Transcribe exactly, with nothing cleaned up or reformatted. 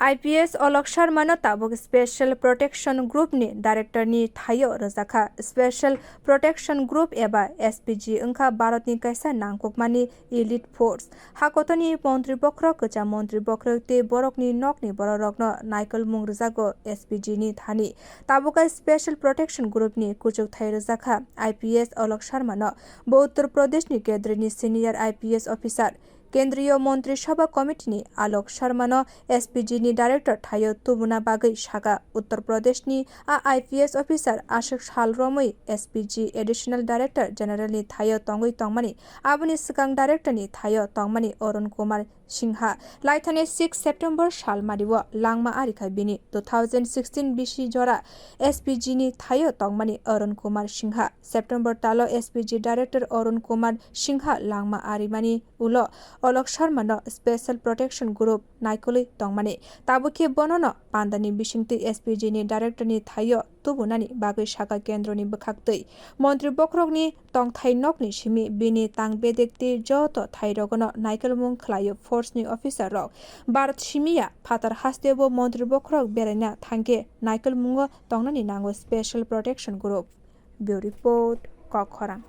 I P S Alok Sharma no tabuk Special Protection Group ni Director ni thaio rwjakha. Special Protection Group eba S P G wngkha Bharat ni kaisa nangkukmani elite force. Hakotor ni montri bokhorok, kwcham montri bokhorok tei borok ni nok ni borok rok no naikolmung rwjago S P G ni thani. Tabuk a Special Protection Group ni kuchuk thai rwjakha I P S Alok Sharma no. Bo Uttar Pradesh ni Cadre ni senior I P S officer. Kendriya Montri Sabha Committee ni Alok Sharma no S P G ni Director thaio tubuna bagwi saka. Uttar Pradesh ni a I P S officer aswk sal romwi S P G Additional Director General ni thaio tongwi tongmani, aboni swkang Director ni thaio tongmani Arun Kumar Singha. Laithani six September sal mario langma arikha bini. Two thousand sixteen bisi jora S P G ni thaio tongmani Arun Kumar Singha. September talo S P G Director Arun Kumar Singha langma arimani ulo Alok Sharma no Special Protection Group naikolwi tongmani. Tabukhe bono no pandani bisingtwi S P G ni Director ni thaio tubunani bagwi saka kendro ni bwkhaktwi. Montri bokhorok ni tongthai nok ni simi bini tang bedek tei joto thai rogo no naikolmung khlaio force ni officer rok. Bharat simi ya phatar haste bo montri bokhorok beraina thangkhe naikolmungo tongnani nango Special Protection Group. Bureau Report, Kokkhorang.